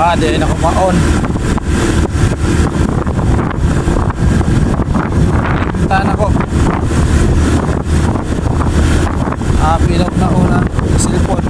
Ah, di na kumaon. Puntahan ako. Ah, pilog na una. Cellphone.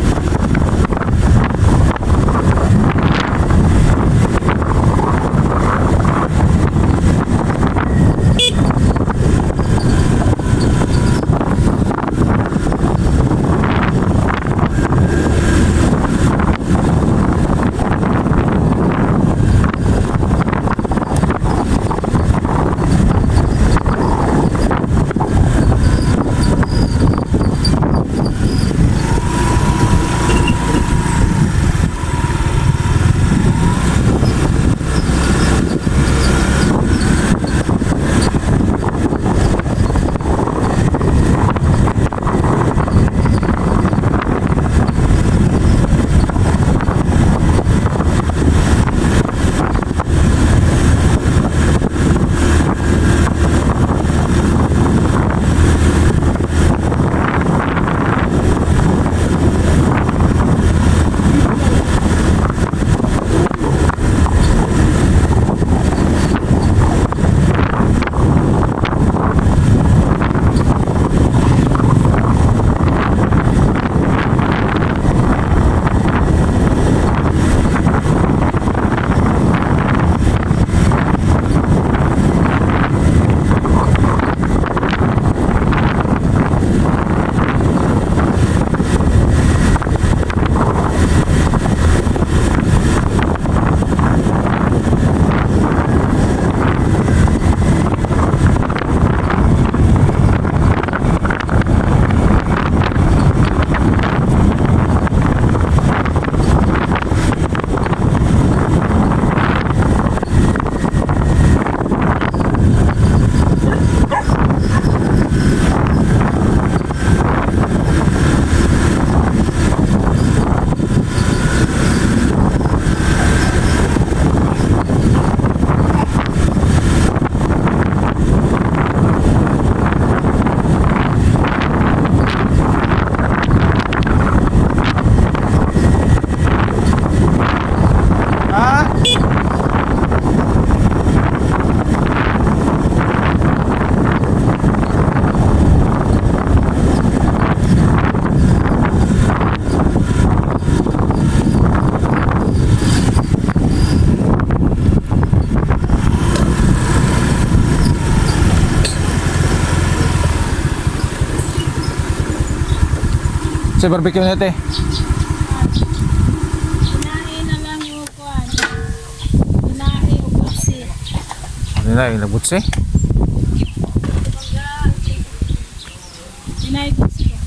Ah! Sa barbecue natin. Kinain na lang yung kuan. Kinain o kasi. Ano na, ilabot siya. Kinain ko siya.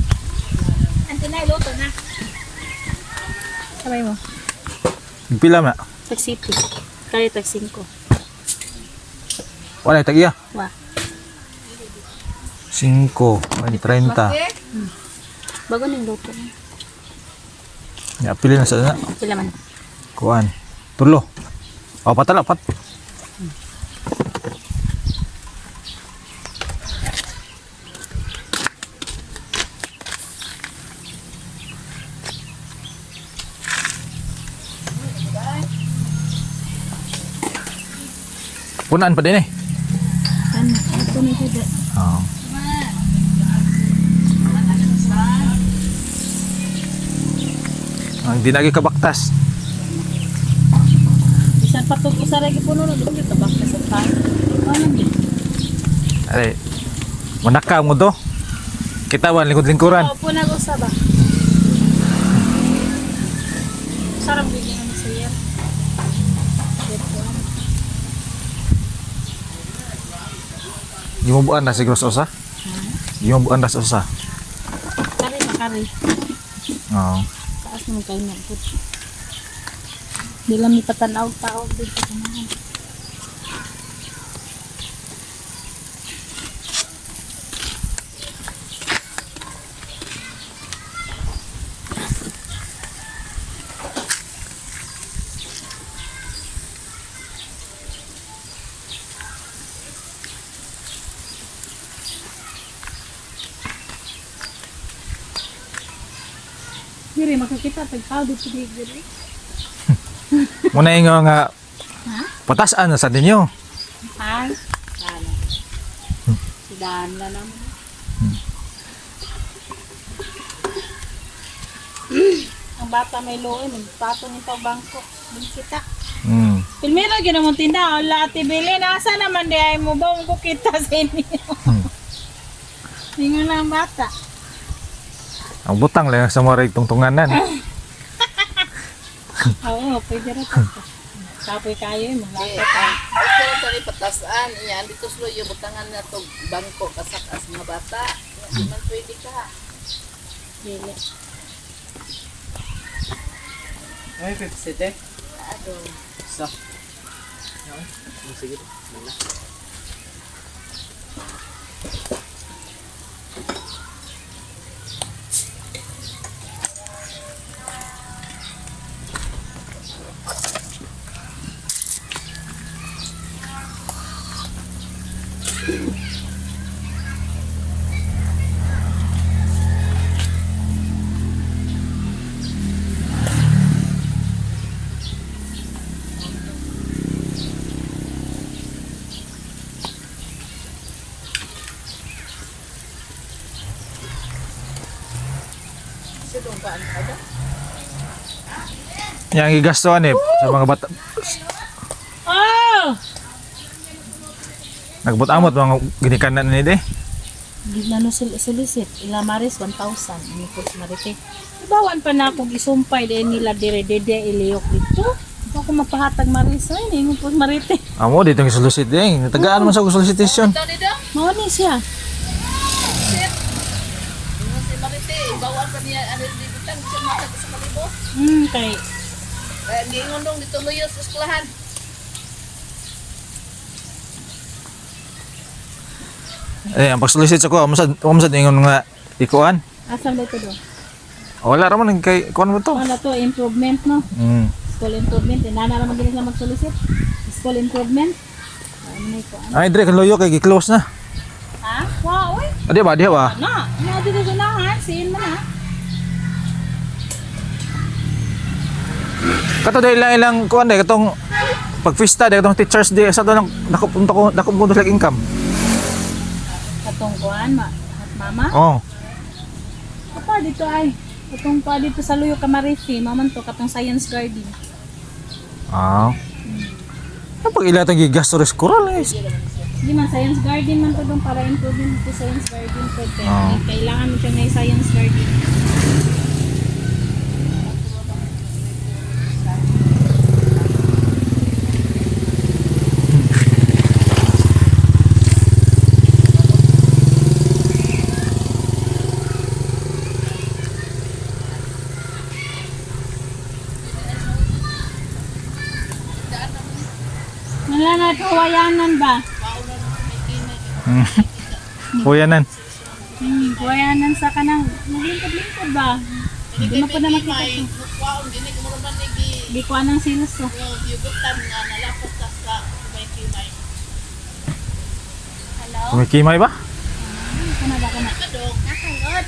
Ang tinay luto na. Sabay mo. Pila na. Tag city. Kaya tag 5. Wala, tag iya. Wa. 5, 30. Bago ning luto. Ya, pili na sa na. Pila man. Kuan. Tulo. Oh, patala, pat. Punaan pa din eh. Ano? Ito na ito. Oo. Ang dinagi kabaktas. Bisan pa tug usa ra gyud puno no dito tabak sa pa. Ano ni? Ay, manaka mo to. Kita ba lingkod-lingkuran. Opo na usa ba. Sarap gyud nga siya. Gimubuan na siguro sa usa. Gimubuan na sa usa. Kari makari. Oo. Taas naman kayo na po. Di lang may patanaw tao dito sa mga. Diri makakita tag tao dito diri. Muna ingo nga patasan na sa ninyo. Ha? Ano? Sidahan na naman. Ang bata may luoy, magpato nito bangko. Kita. Pilmero ginamong tinda, wala ati Bili, nasa naman di ay mo ba ko kita sa inyo. Ingon lang ang bata. Ang butang lang sa mga tungtunganan. Oo, pwede rin to. Kapoy kayo, eh, maglakad tayo. Ay, pero tali patasan. Iyan, dito sila yung butangan na to bangko kasakas mga bata. Hindi man pwede ka. Dili. Ay, 57. Ano? Sa. Sige. Wala. Yang gigastuhan eh sa mga bata. Oh! Nagbutamot mga ginikanan ni de. Ginano solicit, ilamaris 1,000 ini po marite. Ibawan pa na akong isumpay din nila dire dede iliyok dito. Di ako mapahatag maris ay ningon po marite. Amo dito ang solicit eh. Tagaan man sa solicitation. Ito ni daw. Mao ni siya. Shit. Ingon si Marite, bawal pa niya ano di butang siya matag sa kalibo. Kay Kaya giingon dong dito luyo sa eskwelahan. Eh, ang pag-solicit sa ko, amo sad ingon nga ikuan. Asam dito do. Wala ra man kay kuan mo to. Ano to improvement no? School improvement inana ra man gini sila mag-solicit. School improvement. Ano na ko ano? Ay, dire kan loyo kay gi-close na. Ha? Wow, oy. Adi ba, diha ba? Na, na dito sa unahan, siin mo na. Kato dahil ilang ilang kuan day katong pagfista day katong Teachers Day sa to lang dako punta ko dako punto sa income. Katong kuan ma at mama. Oh. Kapa dito ay. Katong pa dito sa Luyo Kamarifi, maman to katong Science Garden. Ah. Ang pag ila tong gigasto res kural eh. Hindi man Science Garden man to dong para improvement to Science Garden po. Kaya Oo. kailangan mo siya na Science Garden. Wala na kawayanan ba? Kuyanan. Kawayanan sa kanang naglingkod-lingkod ba? Hindi mo pa na makita ito. Kwaon dini ko man ni gi Di ko anang silos to. yugutan nga nalapot ta sa may kimay. Hello? Kumikimay ba? Kana ba kana? Kadog. Nakangod.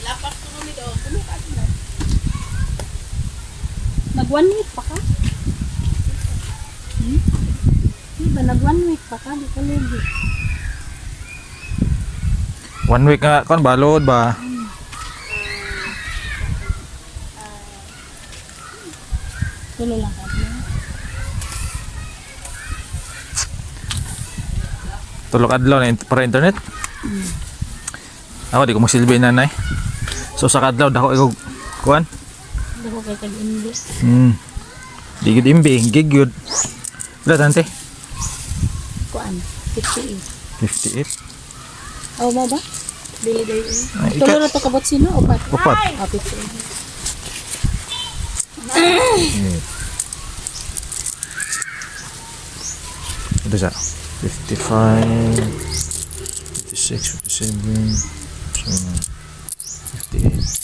Lapat ko ni dog. Kuno ka na. Nag 1 week pa ka? Hmm? Di ba nag 1 week pa ka? Di ka lugi. One week nga kuan ba load ba? Tulo lang ka. Tulok adlaw na para internet. Ako di ko magsilbi nanay. So sa kadlaw dako ikaw kuan. Hindi ko kay kag English. Di gud imbi, gig gud. Wala tante. Kuan. 58. 58. Oh, mo ba? Dili dili. Ay, Tulo na to kabot sino? Upat. Upat. Ah, 58. Ito siya. 55, 56, 57, so, 58.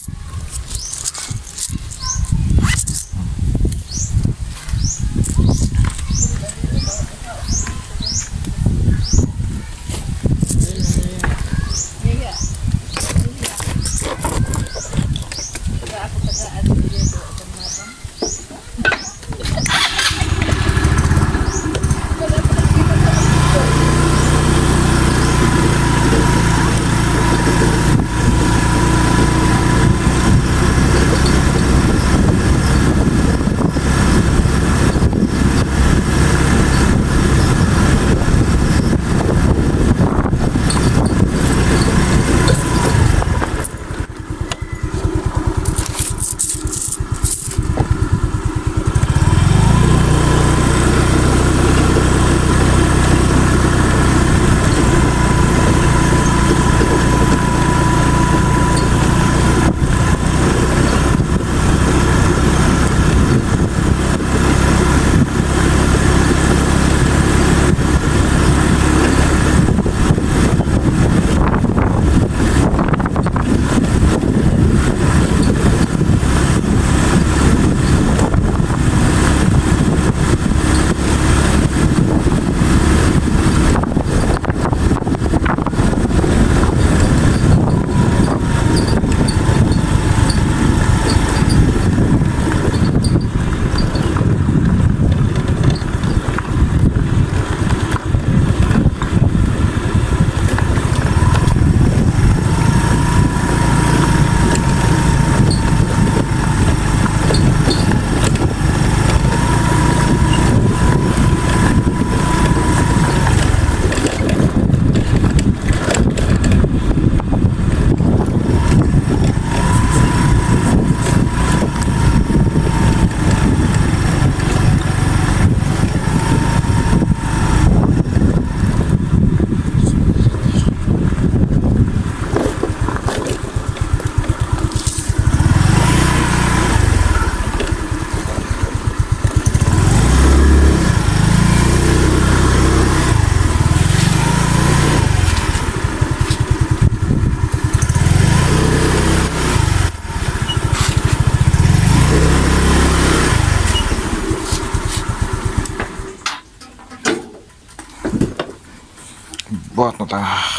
Buhat na ta.